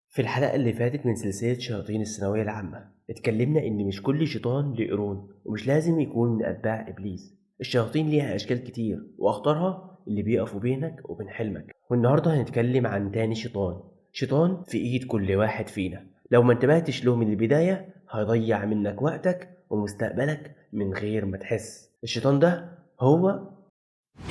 في الحلقة اللي فاتت من سلسلة شياطين الثانوية العامة اتكلمنا إن مش كل شيطان ليه قرون، ومش لازم يكون من أتباع إبليس. الشياطين ليها أشكال كتير، وأخطرها اللي بيقفوا بينك وبين حلمك. والنهاردة هنتكلم عن تاني شيطان، شيطان في إيد كل واحد فينا، لو ما انتبهتش له من البداية هيضيع منك وقتك ومستقبلك من غير ما تحس. الشيطان ده هو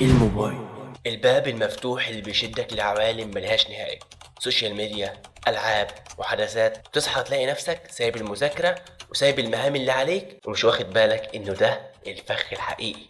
الموبايل، الباب المفتوح اللي بيشدك لعوالم ملهاش نهاية، social media، ألعاب، محادثات. تصحى تلاقي نفسك سايب المذاكرة وسايب المهام اللي عليك ومش واخد بالك إنه ده الفخ الحقيقي.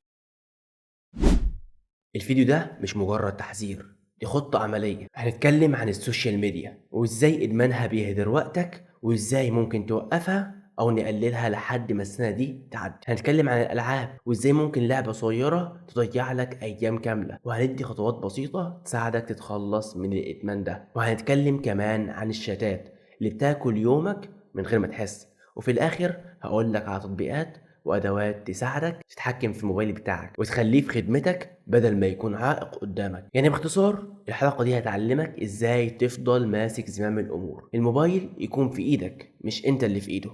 الفيديو ده مش مجرد تحذير، دي خطة عملية. هنتكلم عن ال social media وإزاي إدمانها بيهدر وقتك وإزاي ممكن توقفها أو نقللها لحد ما السنة دي تعدي. هنتكلم عن الألعاب وإزاي ممكن لعبة صغيرة تضيع لك أيام كاملة، وهندي خطوات بسيطة تساعدك تتخلص من الإدمان ده. وهنتكلم كمان عن الشتات اللي بتاكل يومك من غير ما تحس. وفي الآخر هقول لك على تطبيقات وأدوات تساعدك تتحكم في الموبايل بتاعك وتخليه في خدمتك بدل ما يكون عائق قدامك. يعني باختصار الحلقة دي هتعلمك إزاي تفضل ماسك زمام الأمور، الموبايل يكون في إيدك مش أنت اللي في إيده.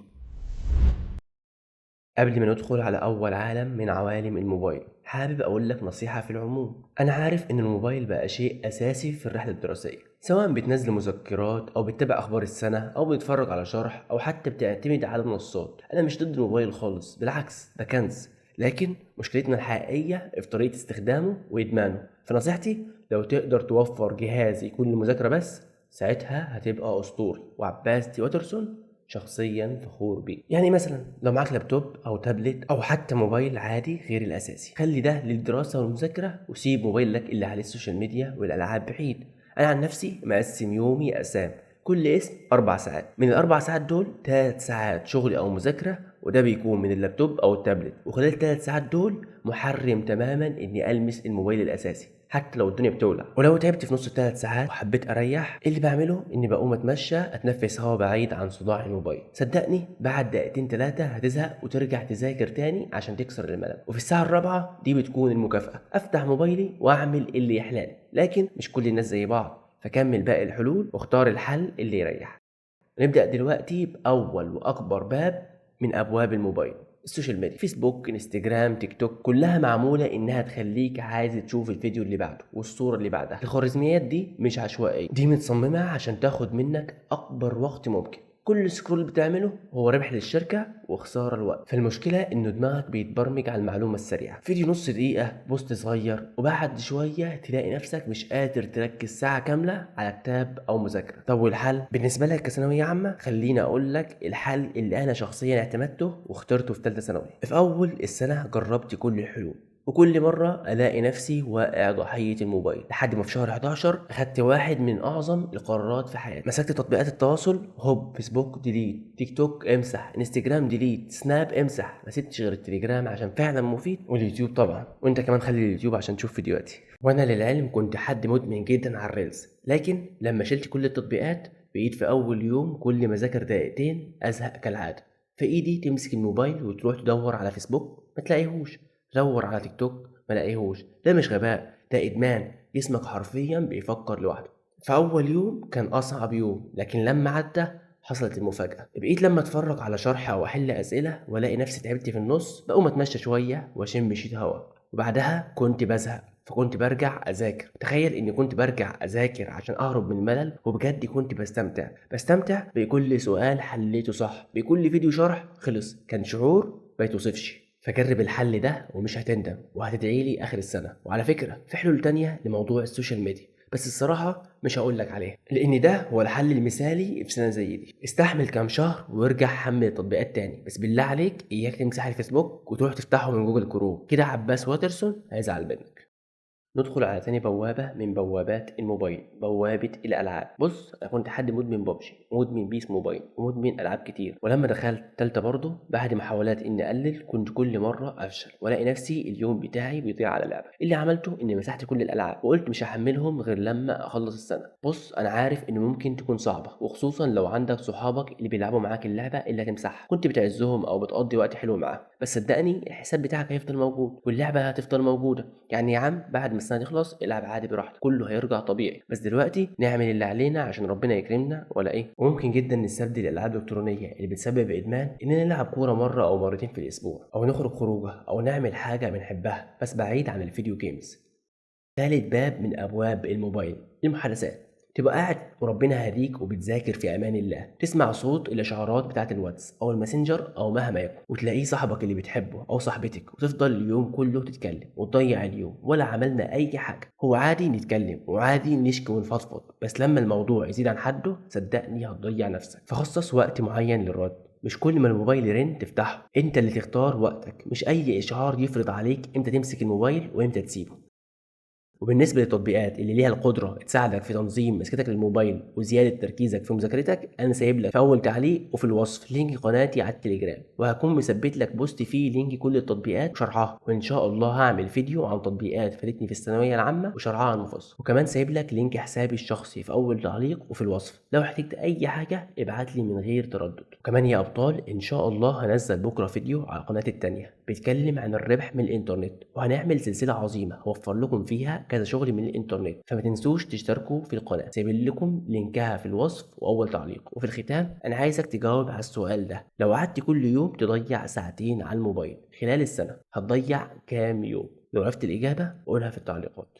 قبل ما ندخل على أول عالم من عوالم الموبايل، حابب أقول لك نصيحة في العموم. أنا عارف إن الموبايل بقى شيء أساسي في الرحلة الدراسية، سواء بتنزل مذكرات أو بتتابع أخبار السنة أو بتتفرج على شرح أو حتى بتعتمد على منصات. أنا مش ضد الموبايل خالص، بالعكس ده كنز، لكن مشكلتنا الحقيقية في طريقة استخدامه وإدمانه. فنصيحتي لو تقدر توفر جهاز يكون للمذاكرة بس، ساعتها هتبقى أسطوري، وعباس دي واترسون شخصيا فخور بيه. يعني مثلا لو معاك لابتوب او تابلت او حتى موبايل عادي غير الاساسي، خلي ده للدراسة والمذاكرة وسيب موبايلك اللي عليه ال social media والالعاب بعيد. انا عن نفسي مقسم يومي اقسام، كل قسم 4 ساعات، من ال4 ساعات دول 3 ساعات شغل او مذاكرة، وده بيكون من اللابتوب او التابلت، وخلال 3 ساعات دول محرم تماما اني المس الموبايل الاساسي حتى لو الدنيا بتولع. ولو تعبت في نص ال3 ساعات وحبيت اريح، اللي بعمله اني بقوم اتمشى، اتنفس هوا بعيد عن صداع الموبايل. صدقني بعد دقيقتين 3 هتزهق وترجع تذاكر تاني عشان تكسر الملل. وفي الساعة 4 دي بتكون المكافأة، افتح موبايلي واعمل اللي يحلالي. لكن مش كل الناس زي بعض، فكمل باقي الحلول واختار الحل اللي يريح. نبدأ دلوقتي بأول وأكبر باب من أبواب الموبايل، ال social media. فيسبوك، انستجرام، تيك توك، كلها معمولة إنها تخليك عايز تشوف الفيديو اللي بعده والصورة اللي بعدها. الخوارزميات دي مش عشوائية، دي متصممة عشان تاخد منك أكبر وقت ممكن. كل scroll بتعمله هو ربح للشركة وخسارة الوقت. فالمشكلة إنه دماغك بيتبرمج على المعلومة السريعة، فيديو نص دقيقة، post صغير، وبعد شوية تلاقي نفسك مش قادر تركز ساعة كاملة على كتاب أو مذاكرة. طب والحل بالنسبة لك كثانوية عامة؟ خليني أقول لك الحل اللي أنا شخصيا اعتمدته واخترته في ثالثة ثانوي. في أول السنة جربت كل الحلول، وكل مرة ألاقي نفسي واقع ضحية الموبايل، لحد ما في شهر 11 أخدت واحد من أعظم القرارات في حياتي. مسكت تطبيقات التواصل، هوب، فيسبوك delete، تيك توك امسح، انستجرام delete، سناب امسح، ما سبتش غير التليجرام عشان فعلا مفيد، واليوتيوب طبعا. وانت كمان خلي اليوتيوب عشان تشوف فيديوهاتي. وانا للعلم كنت حد مدمن جدا على ال reels، لكن لما شلت كل التطبيقات بقيت في أول يوم كل ما أذاكر دقيقتين أزهق كالعادة، فإيدي تمسك الموبايل وتروح تدور على فيسبوك ما تلاقيهوش، دور على تيك توك ما لاقيهوش. ده مش غباء، ده ادمان، جسمك حرفيا بيفكر لوحده. فاول يوم كان اصعب يوم، لكن لما عدى حصلت المفاجأة. بقيت لما اتفرج على شرح او احل اسئلة والاقي نفسي تعبت في النص، بقوم اتمشى شوية واشم شيت هوا، وبعدها كنت بزهق فكنت برجع اذاكر. تخيل اني كنت برجع اذاكر عشان اهرب من الملل، وبجد كنت بستمتع بكل سؤال حليته صح، بكل فيديو شرح خلص، كان شعور ما يتوصفش. فجرب الحل ده ومش هتندم، وهتدعي لي اخر السنة. وعلى فكرة في حلول تانية لموضوع ال social media، بس الصراحة مش هقول لك عليها، لان ده هو الحل المثالي في سنة زي دي. استحمل كام شهر وارجع حمل التطبيقات تاني، بس بالله عليك اياك تمسح الفيسبوك وتروح تفتحه من جوجل كروم، كده عباس واترسون هيزعل منك. ندخل على تاني بوابة من بوابات الموبايل، بوابة الألعاب. بص، أنا كنت حد مدمن بابجي ومدمن بيس موبايل ومدمن ألعاب كتير، ولما دخلت تالتة برضه بعد محاولات إني أقلل كنت كل مرة أفشل وألاقي نفسي اليوم بتاعي بيضيع على لعبة. اللي عملته إني مسحت كل الألعاب وقلت مش هحملهم غير لما أخلص السنة. بص، أنا عارف إن ممكن تكون صعبة، وخصوصا لو عندك صحابك اللي بيلعبوا معاك اللعبة اللي هتمسحها، كنت بتعزهم أو بتقضي وقت حلو معاهم، بس صدقني الحساب بتاعك هيفضل موجود واللعبة هتفضل موجودة. يعني يا عم بعد ما السنة تخلص العب عادي براحتك، كله هيرجع طبيعي. بس دلوقتي نعمل اللي علينا عشان ربنا يكرمنا ولا ايه؟ وممكن جدا نستبدل الالعاب الالكترونية اللي بتسبب ادمان اننا نلعب كورة مرة او مرتين في الاسبوع، او نخرج خروجه، او نعمل حاجة بنحبها بس بعيد عن ال video games. ثالث باب من ابواب الموبايل، المحادثات. تبقى قاعد وربنا هديك وبتذاكر في امان الله، تسمع صوت الاشعارات بتاعت الواتس او الماسنجر او مهما يكن، وتلاقيه صاحبك اللي بتحبه او صاحبتك، وتفضل اليوم كله تتكلم وتضيع اليوم ولا عملنا اي حاجة. هو عادي نتكلم وعادي نشكي ونفضفض، بس لما الموضوع يزيد عن حده صدقني هتضيع نفسك. فخصص وقت معين للرد، مش كل ما الموبايل يرن تفتحه، انت اللي تختار وقتك، مش اي اشعار يفرض عليك امتى تمسك الموبايل وامتى تسيبه. وبالنسبة للتطبيقات اللي ليها القدرة تساعدك في تنظيم مسكتك للموبايل وزيادة تركيزك في مذاكرتك، أنا سايب لك في أول تعليق وفي الوصف link قناتي على التليجرام، وهكون مثبت لك post فيه link كل التطبيقات وشرحها، وإن شاء الله هعمل فيديو عن تطبيقات فادتني في الثانوية العامة وشرحها المفصل. وكمان سايب لك link حسابي الشخصي في أول تعليق وفي الوصف، لو احتجت أي حاجة ابعت لي من غير تردد. وكمان يا أبطال إن شاء الله هنزل بكرة فيديو على قناتي التانية بيتكلم عن الربح من الإنترنت، وهنعمل سلسلة عظيمة هوفر لكم فيها كذا شغل من الانترنت، فما تنسوش تشتركوا في القناة، سايب لكم لينكها في الوصف واول تعليق. وفي الختام انا عايزك تجاوب على السؤال ده، لو قعدت كل يوم تضيع ساعتين على الموبايل خلال السنة هتضيع كام يوم؟ لو عرفت الإجابة قولها في التعليقات.